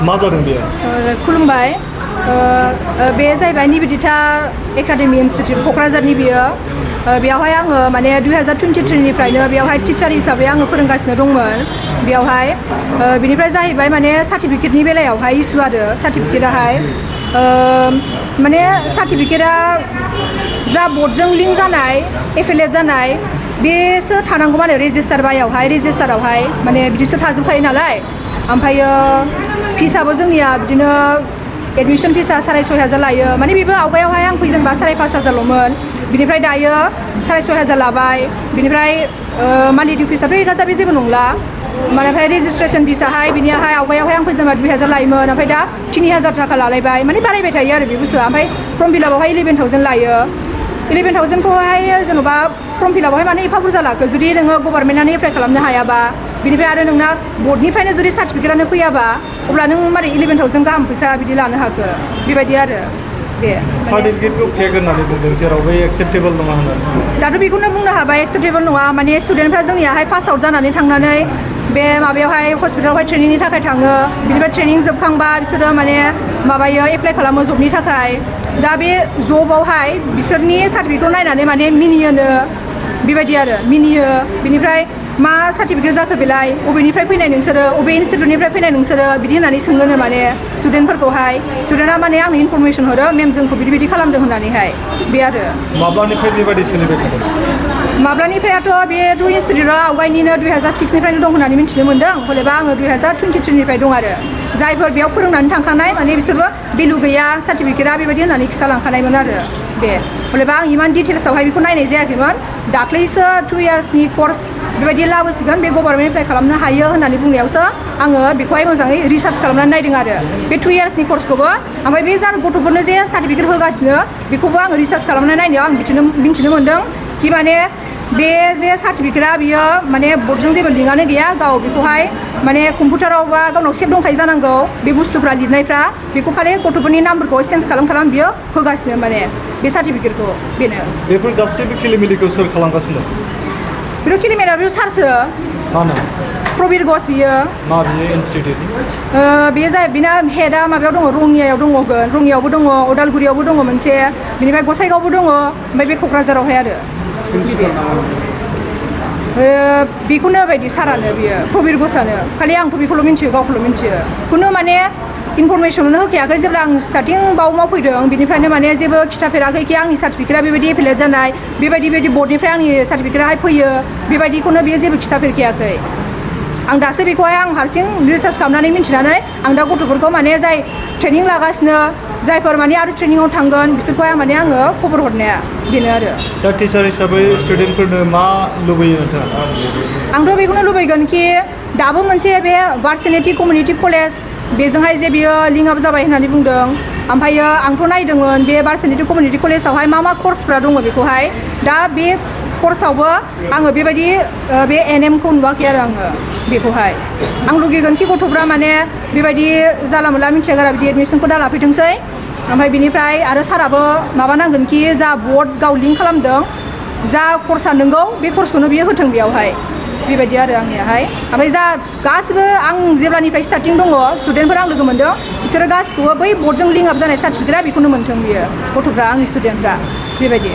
मा जादों बेयो? खुलुमबाय। बे जाहैबाय निवेदिता एकाडेमि इनस्टिट्यूट क'क्राझारनि बियो। बेयावहाय आङो माने 2023निफ्रायनो बेयावहाय टिचार हिसाबै आङो फोरोंगासिनो दंमोन। बेयावहाय बिनिफ्राय जाहैबाय माने सार्टिफिकेटनि बेलायावहाय इसु आरो सार्टिफिकेटाहाय माने सार्टिफिकेटा जा बोर्डजों लिंक जानाय एफिलिएट जानाय बेसो थानांगौ माने रेजिस्टारावहाय माने बिदिसो थाजोबखायो नालाय। ओमफ्रायो फिसाबो जोंनिया बिदिनो एडमिशन फिसा 6,500 लायो। माने बेबो आवगायावहाय आं फैजेनबा 5,500ल'मोन। बिनिफ्राय दायो 6,500 लाबाय। बिनिफ्राय मान्थलि फिसाथ' 1,000 बे जेबो नंला। ओमफ्राय रेजिस्ट्रेसन फिसाहाय बिनियाहाय आवगायावहाय आं फैजेनबा 2,000 लायोमोन। ओमफ्राय दा 3,000 थाखा लालायबाय। माने बारायबाय थायो आरो बे बुस्थुआ। ओमफ्राय फर्म फिलापआवहाय 11,000 लायो। 11,000खौहाय जेन'बा फर्म फिलापआवहाय माने एफा बुरजा लाखो जुदि नोङो गभार्नमेन्टआनो एप्लाइ खालामनो हायाबा बिनिफ्राय आरो नोंना बोर्डनिफ्रायनो जुदि सार्टिफिकेटआनो फैयाबा अब्ला नों मारै 11,000 गाहाम फैसा बिदि लानो हाखो बेबायदि आरो बे सार्टिफिकेटखौ फेक होननानै बुंदों जेराव बे एक्सेप्टेबल नङा होननानै। दाथ' बेखौनो बुंनो हाबाय एक्सेप्टेबल नङा। माने स्टुडेन्टफ्रा जोंनियाहाय पास आउट जानानै थांनानै बे माबायावहाय हस्पिटालावहाय ट्रेनिंनि थाखाय थाङो। बिनिफ्राय ट्रेनिं जोबखांबा बिसोरो माने माबायो एप्लाइ खालामो जबनि थाखाय। दा बे जबावहाय बिसोरनि सार्टिफिकेटखौ नायनानै माने मिनियोनो बेबायदि आरो मिनियो। बिनिफ्राय मा सार्टिफिकेट जाखो बेलाय बबेनिफ्राय फैनाय नोंसोरो अबे इनस्टिटिउटनिफ्राय फैनाय नोंसोरो बिदि होननानै सोङोनो माने स्टुडेन्टफोरखौहाय। स्टुडेन्टआ माने आंनो इनफरमेसन हरो मेम जोंखौ बिदि खालामदों होननानैहाय बे आरो। माब्लानिफ्राय बेबायदि सोलिबाय थादों? माब्लानिफ्रायथ' बेथ' इनस्टिटिउटआ आवगायनिनो 2006निफ्रायनो दं होननानै मिथिनो मोन्दों। हलेबा आङो 2023निफ्राय दं आरो। जायफोर बेयाव फोरोंनानै थांखानाय माने बिसोरबो भेलु गैया सार्टिफिकेटआ बेबायदि होननानै खिथालांखानायमोन आरो बे। हलेबा आं इमान डिटेल्सआवहाय बेखौ नायनाय जायाखैमोन। दाख्लैसो 2 इयार्सनि कर्स बेबायदि लाबोसिगोन बे गभार्नमेन्ट एप्लाइ खालामनो हायो होननानै बुंनायावसो आङो बेखौहाय मोजाङै रिसार्च खालामनानै नायदों आरो बे 2 इयार्सनि कर्सखौबो। ओमफ्राय बे जानो गथ'फोरनो जे सार्टिफिकेट होगासिनो बेखौबो आङो रिसार्च खालामनानै नायनायाव आं मिथिनो मोन्दों कि माने बे जे सार्टिफिकेटआ बियो माने बर्डजों जेबो लिंकआनो गैया। गाव बेखौहाय माने कम्पिउटाराव बा गावनाव सेभ दंखायो जानांगौ बे बुस्थुफ्रा लिरनायफ्रा। बेखौ खालि गथ'फोरनि नाम्बारखौ चेन्ज खालाम बियो होगासिनो माने बे सार्टिफिकेटखौ बेनो। बेफोर गासैबो खिलिमिलिखौ सोर खालामगासिनो? बेथ' खिलिमिलिया बे सारसो। मा नाम? प्रबिर घस बियो। मा बियो इनस्टिटिउटनि? बेयो जाय बिना हेडआ माबायाव दङ रङियायाव दङगोन। रङियायावबो दङ अदालगुरियावबो दङ मोनसे। बिनिफ्राय गसाइगावबो दङ। ओमफ्राय बे क'क्राझारावहाय आरो बेखौनो बायदि सारानो बियो प्रबिर घसानो। खालि आंथ' बेखौल' मिन्थियो गावखौल' मिन्थियो। खुनु माने इनफरमेसनखौनो होखायाखै। जेब्ला आं स्टार्टिं बाव मावफैदों बिनिफ्रायनो माने जेबो खिथाफेराखै कि आंनि सार्टिफिकेटआ बेबायदि एफिलिएट जानाय बेबायदि बर्डनिफ्राय आंनि सार्टिफिकेटआहाय फैयो बेबायदिखौनो बियो जेबो खिथाफेरखायाखै। आं दासो बेखौहाय आं हारसिं रिसार्च खालामनानै मिन्थिनानै आं दा गथ'फोरखौ माने जाय ट्रेनिं लागासिनो जायफोर माने आरो ट्रेनिङाव थांगोन बिसोरखौहाय माने आङो खबर हरनाया बेनो आरो। दा टिचार हिसाबै स्टुडेन्टफोरनो मा लुबैयो नोंथाङा? आंथ' बेखौनो लुबैगोन कि दाबो मोनसे बे भार्सिनिटि कमिउनिटि कलेज बेजोंहाय जे बियो लिंक आप जाबाय होननानै बुंदों। ओमफ्रायो आंथ' नायदोंमोन बे भार्सिनिटि कमिउनिटि कलेजावहाय मा कर्सफ्रा दङ बेखौहाय। दा बे कर्सआवबो आङो बेबायदि बे NMखौ नुवाखै आरो आङो बेखौहाय। आं लुगैगोन कि गथ'फ्रा माने बेबायदि जाला मोनला मिथिया गारा बिदि एडमिसनखौ दा लाफैथोंसै। ओमफ्राय बिनिफ्राय आरो साराबो माबानांगोन कि जा बर्ड गाव लिंक खालामदों जा कर्सआ नंगौ बे कर्सखौनो बियो होथों बेयावहाय बेबायदि आरो आंनियाहाय। ओमफ्राय जा गासिबो आं जेब्लानिफ्राय स्टार्टिं दङ स्टुडेन्टफोर आं लोगो मोन्दों बिसोरो गासिखौबो बै बर्डजों लिंक आप जानाय सार्टिफिकेटआ बेखौनो मोन्थों बियो गथ'फ्रा आंनि स्टुडेन्टफ्रा बेबायदि।